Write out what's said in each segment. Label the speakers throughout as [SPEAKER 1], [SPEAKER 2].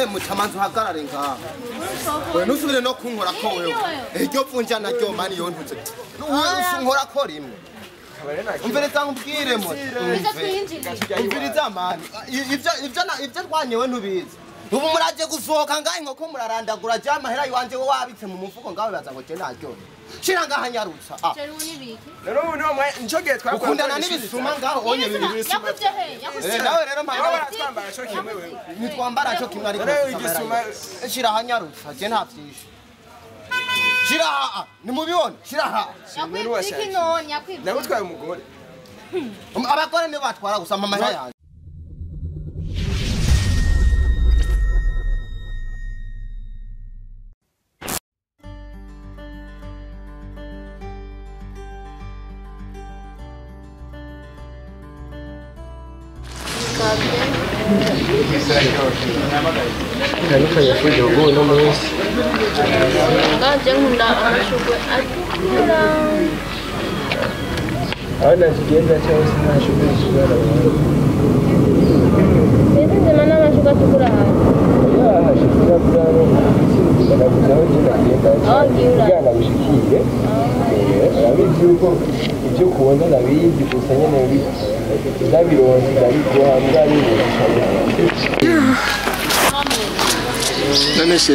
[SPEAKER 1] Mutamanzi uhagarare ngaha. We nusubire no kunkora ko wewe. Iryo pfunja naryo mani yontutse. Unkora ko rimwe. Umviriza nkubwire mo. Umviriza mani. Ivyo twanyewe ntubizi. Ubu muraje gusohoka ngahe inkoko murarandagura je amahera yiwanje wo wabitse mu mufuko ngawe baza ngo je naryo. Shira ngaha nyarutsa. Ah.
[SPEAKER 2] Rero ubu niwo ncogiye twakora.
[SPEAKER 1] Ukundana n'ibisuma ngaho onye
[SPEAKER 3] ibisuma. Yakuze he?
[SPEAKER 1] Nawe rero mpaye
[SPEAKER 2] twambara cyo kimwe wewe.
[SPEAKER 1] Nitwambara cyo kimwe ariko.
[SPEAKER 2] Rero igisuma
[SPEAKER 1] shira hanyarutsa je nta vyinshi. Shira ha nimubibona shira ha.
[SPEAKER 3] Yakwibye iki none yakwibye.
[SPEAKER 2] Nagutwaye umugore.
[SPEAKER 1] Abagore nibo batwara gusa mama yanjye.
[SPEAKER 3] Ngaje nkunda amashugwe atukura.
[SPEAKER 2] Aho nakigenda cyangwa se nta shugwe ritukura.
[SPEAKER 3] Sinzi nzima n'amashugwe atukura hano.
[SPEAKER 2] Bwana bushikire. Urabizi yuko ibyo kubona nabizi gusa nyene ndabironse ndabiguha mbwabibona.
[SPEAKER 4] None se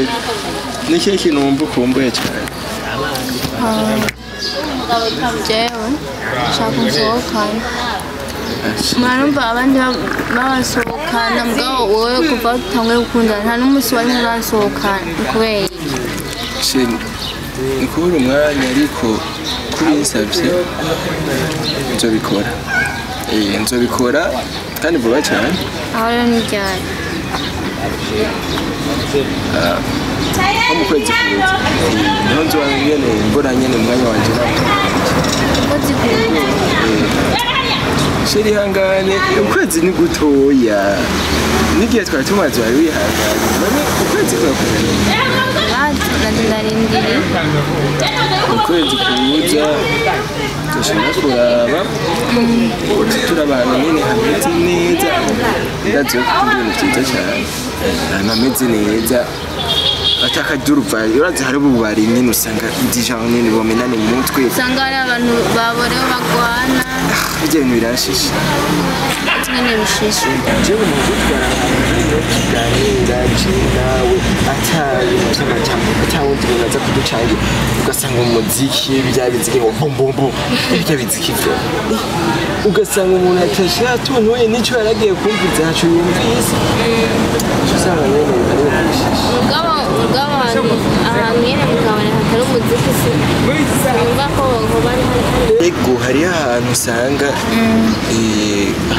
[SPEAKER 4] ni ikihe kintu wumva ukumbuye cyane?
[SPEAKER 3] Jewe nshaka unsohokane. Mwarumva abandi babasohokana mugabo wowe kuva utanguye gukundana nta n'umunsi wari muransohokana ni kubera iki?
[SPEAKER 4] Ni kubura umwanya ariko kubinsabye nzobikora. Nzobikora kandi vuba cyane.
[SPEAKER 3] Aho rero ni ryari?
[SPEAKER 4] Nko mu kwezi kuza. Niho nzoba nyene mbona nyene umwanya wanje nawe.
[SPEAKER 3] Ukwezi kuza?
[SPEAKER 4] Sheri ihangane, ukwezi ni gutoya. N'igihe twari tumaze wari wihanganye. None ukwezi kurakunaniye.
[SPEAKER 3] Ndarindiriye.
[SPEAKER 4] Ukwezi kuza dushobora kuraba turaba ahantu nyene hameze neza. Ndazi ko ibintu vyiza cyane. Ahantu hameze neza. Atakaduruvayi urazi hari ububari nyene usanga idija nyene bomenana umutwe.
[SPEAKER 3] Usanga hari abantu baborewe bagwana.
[SPEAKER 4] Ibyo bintu biranshisha.
[SPEAKER 3] Nyene bishisha.
[SPEAKER 4] Jewe umuntu utwara ahantu tuganira je nawe ataye cyangwa atawundi muntu aza kuducangira ugasanga umuziki bya biziki ngo bum bum bum ibyo biziki byo ugasanga umuntu atashe atuntuye nico yaragiye kumviza ntaco yumvise. Usanga nyene ari bishisha.
[SPEAKER 3] Mugabo ahantu nyene mukabona hatari umuziki si yumva ko hoba ari hari.
[SPEAKER 4] Ego hariho ahantu usanga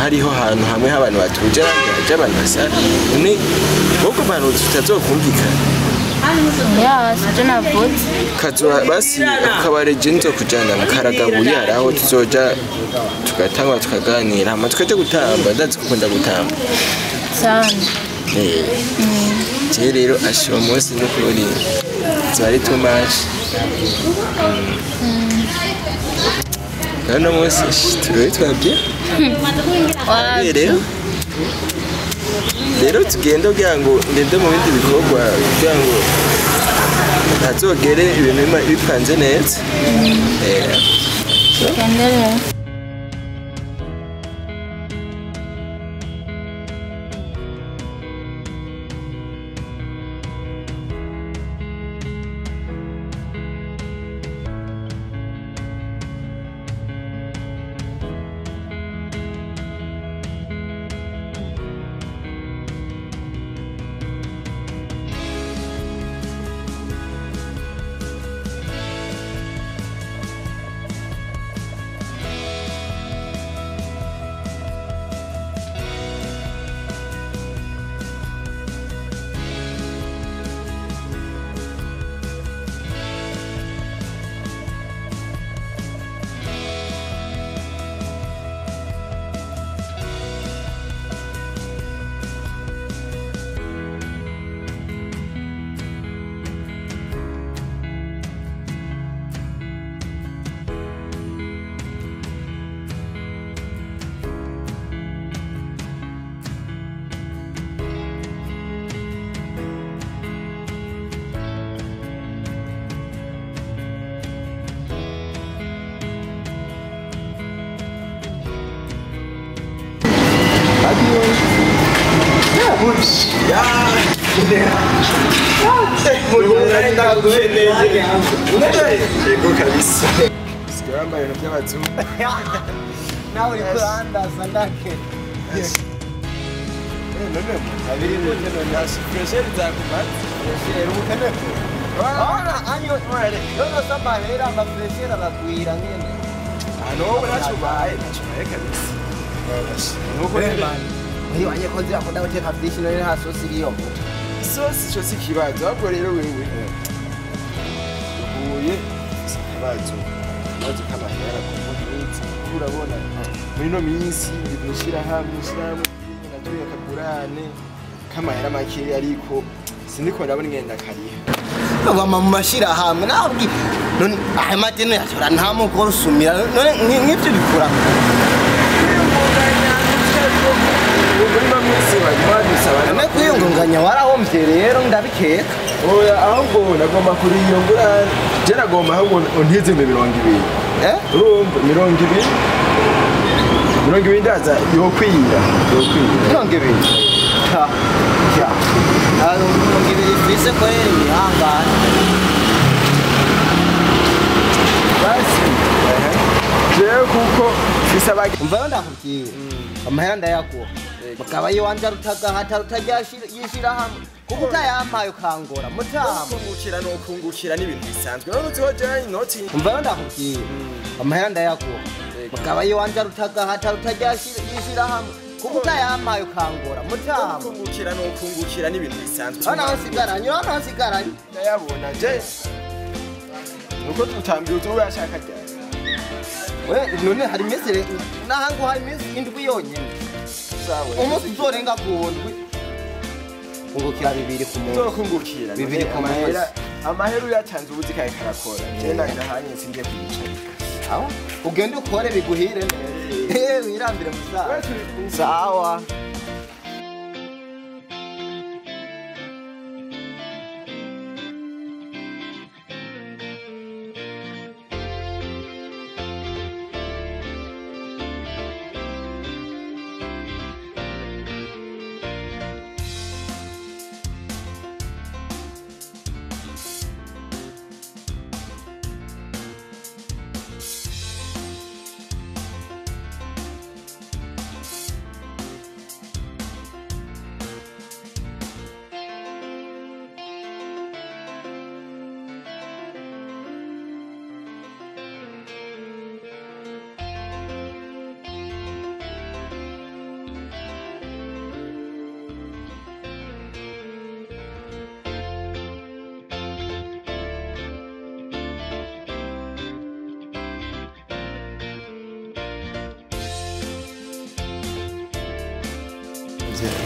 [SPEAKER 4] hariho ahantu hamwe h'abantu batuje abandi abantu basa none wowe abantu tutazokumvikana.
[SPEAKER 3] Ya sivyo navuze.
[SPEAKER 4] Kazoba basi ukabare je nzokujana mu Karagabuye hari aho tuzoja tugatangwa tukaganira hama tukaja gutamba ndazi ko ukunda gutamba.
[SPEAKER 3] Sana.
[SPEAKER 4] Je rero asho munsi n'ukuri zari too much. None munsi turi twabye. Rero tugenda kugira ngo ngende mu bindi bikorwa kugira ngo ntazogere ibintu bipanze neza.
[SPEAKER 3] Tugende rero.
[SPEAKER 4] Yego kabisa. Sigaye wambaye ibintu by'abazungu.
[SPEAKER 1] Nawe uri kurandaza ndake.
[SPEAKER 4] None abiri gute none fresheri zakumaze.
[SPEAKER 1] Fresheri ubukene. Ora anyo yono samahera ama fresheri aragwira nyene.
[SPEAKER 4] Ano nacubaye nacubaye kabisa. Nuko rero
[SPEAKER 1] iyo anye ko nzira akunda guteka byinshi none nta sosi iriyo.
[SPEAKER 4] Isosi cyo si ikibazo ahubwo rero wewe uhuye si ikibazo ikibazo k'amahera kuko iminsi urabona muri ino minsi ndi mw'ishyirahamwe ishyirahamwe natuye akagurane k'amahera makeya ariko sindiko ndabona ingenda kariha
[SPEAKER 1] bama mu mashyirahamwe nawe none aya madeni yashora nta mugore usumira none nk'ibyo bikura none kwiyungunganya warahombye rero ndabikeka.
[SPEAKER 4] Oya ahubwo nagomba kuri iyo ngurane je nagomba ahubwo untize mu 20. Urumva 20 20 ndaza yokwira
[SPEAKER 1] 20. Ha ya aro 20 fise ko ihangane
[SPEAKER 4] basi jewe kuko fise abagi
[SPEAKER 1] umva ndakubwiye amahera ndayaguha mukaba yiwanje arutagahata rutaryashira hamwe kuko utayampaye ukangora mutama
[SPEAKER 4] kungukira no kungukira n'ibintu bisanzwe none uziho jewe inoti
[SPEAKER 1] umva ndakubwiye amahera ndayaguha mukaba yiwanje arutagahata rutaryashira hamwe kuko utayampaye ukangora mutama
[SPEAKER 4] kungukira no kungukira n'ibintu bisanzwe
[SPEAKER 1] hano hasigaranye hano hasigaranye
[SPEAKER 4] ndayabona je nuko tutambiye utuyashaka ryari
[SPEAKER 1] we none hari iminsi nahangu hari iminsi indwi yonyene umunsi uzorenga ku ndwi kungukira 2 ku munsi
[SPEAKER 4] uzokungukira
[SPEAKER 1] 2 ku munsi
[SPEAKER 4] amahera uyatanze ubuzi kaye karakora je ndahanye singiye kuyicara
[SPEAKER 1] aho ugende ukore biguhire neza wirambire musaza sawa.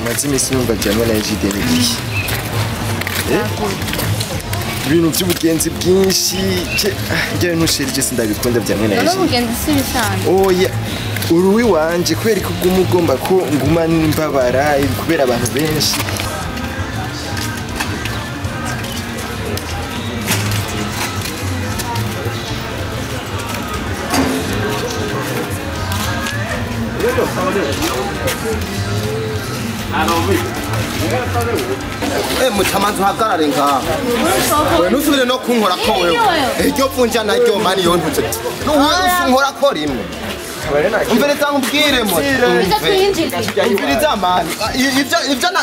[SPEAKER 4] Maze iminsi numva jamwe na Ejide n'iki ibintu by'ubugenzi bwinshi njyewe ntushirije sindabikunda byamwe na Ejide
[SPEAKER 3] n'ubugenzi si bisanzwe.
[SPEAKER 4] Oya uruwi wanje kubera ko uguma ugomba ko nguma mbabara kubera abantu benshi.
[SPEAKER 1] Mutamanzi uhagarare ngaho we ntusubire no kunkora ko wewe iryo vunja naryo mani yontutse unkora ko rimwe umviriza nkubwire umviriza mani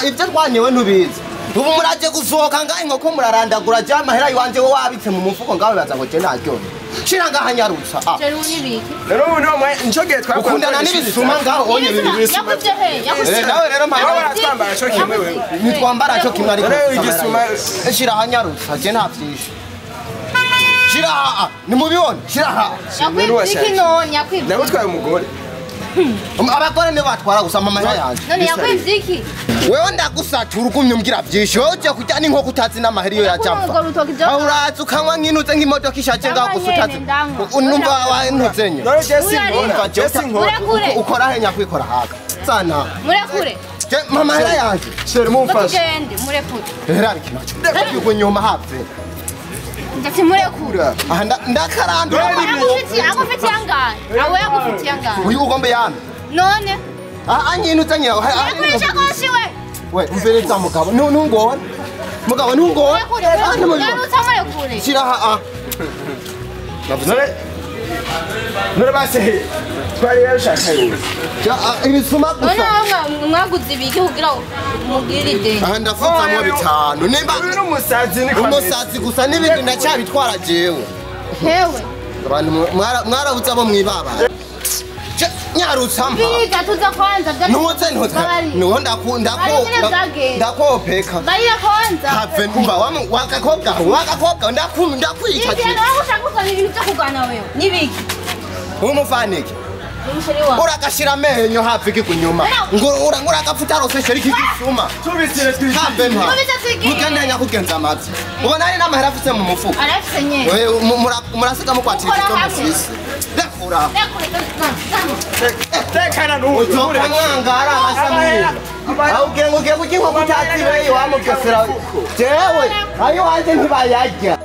[SPEAKER 1] ivyo rwanyewe ntubizi ubu muraje gusohoka ngaho inkoko murarandagura je amahera iwanje wowe wabitse mu mufuko ngaho bibaza ngo je naryo shira ngaha nyarutsa.
[SPEAKER 4] Rero ubu niwo nicyo gihe
[SPEAKER 1] twakundana n'ibisuma ngaho onye nawe rero
[SPEAKER 4] twambara cyo kimwe wewe
[SPEAKER 1] nitwambara cyo kimwe ariko shira aha nyarutsa je nta vyinshi shira aha nimubibone shira aha
[SPEAKER 4] nagutwaye umugore
[SPEAKER 1] abagore nibo batwara gusa amahera yanje
[SPEAKER 3] none yakwivye iki
[SPEAKER 1] wewe ndagusatura ugumye umbwira vyinshi wewe ugiye kurya n'inkoko utazi n'amahera iyo yajapfa aho uraza ukanywa nk'inuze nk'imodoka ishaje ngaho gusa utazi numva wantuze nye ukora he nyakwikora haka sana
[SPEAKER 3] murekure
[SPEAKER 1] mama hera yanje
[SPEAKER 4] shere mumfashe
[SPEAKER 3] tugende murekure
[SPEAKER 1] hera bikinacho ndakubwira nyuma hapfe
[SPEAKER 3] ndati murekure
[SPEAKER 1] aha ndakarandura
[SPEAKER 3] agufitiye angahe awe agufitiye angahe
[SPEAKER 1] uyu ugombe yame
[SPEAKER 3] none
[SPEAKER 1] aha anyintu uzanye
[SPEAKER 3] yakurisha koshi we
[SPEAKER 1] We umvereza mugabo ntungora mugabo ntungora.
[SPEAKER 3] Kure.
[SPEAKER 1] Shira ha
[SPEAKER 4] None none base twari yashaka yuko
[SPEAKER 1] ibisuma gusa.
[SPEAKER 3] None mwaguze ibiki kugira mugire ideni?
[SPEAKER 1] Aha ndafutsamwo bitanu nimba
[SPEAKER 4] uyu n'umusazi ni
[SPEAKER 1] umusazi gusa n'ibindi ndacyabitwara jewe.
[SPEAKER 3] Hewe.
[SPEAKER 1] Abantu mwarabuze abo mwibaba. Nyarutsa mpa.
[SPEAKER 3] Biga tuza kwanza
[SPEAKER 1] Ntuze ntuze. Nuho ndakopeka.
[SPEAKER 3] Barira kwanza.
[SPEAKER 1] Have mba wakakobwa wakakobwa ndakwica.
[SPEAKER 3] Ibyo nawe ushaka kuzana ibintu byo kurwana wewe. Nibiki?
[SPEAKER 1] Umufanike.
[SPEAKER 3] Umusheri wawe.
[SPEAKER 1] Urakashira amenyo hafi kikunyuma. Ngura ngura rose sheri kikisuma.
[SPEAKER 4] Tubisire twigiye.
[SPEAKER 1] Have mpa.
[SPEAKER 3] Tubise twigiye.
[SPEAKER 1] Mugende nyakugenza amatsi. Ubona ari n'amahera afise mu mufuko.
[SPEAKER 3] Arafise nyene.
[SPEAKER 1] Wewe murasiga mukwatira
[SPEAKER 3] Mukora
[SPEAKER 1] icyo
[SPEAKER 3] hamwe.
[SPEAKER 1] mufise. Rekura.
[SPEAKER 4] Tekana n'uyu.
[SPEAKER 1] Uzoka mwangara abasamira. Aho ugiye ngo ugiye kukinkwa kutazibeyi wamugesera. Jewe ayo wanje ntibayarya.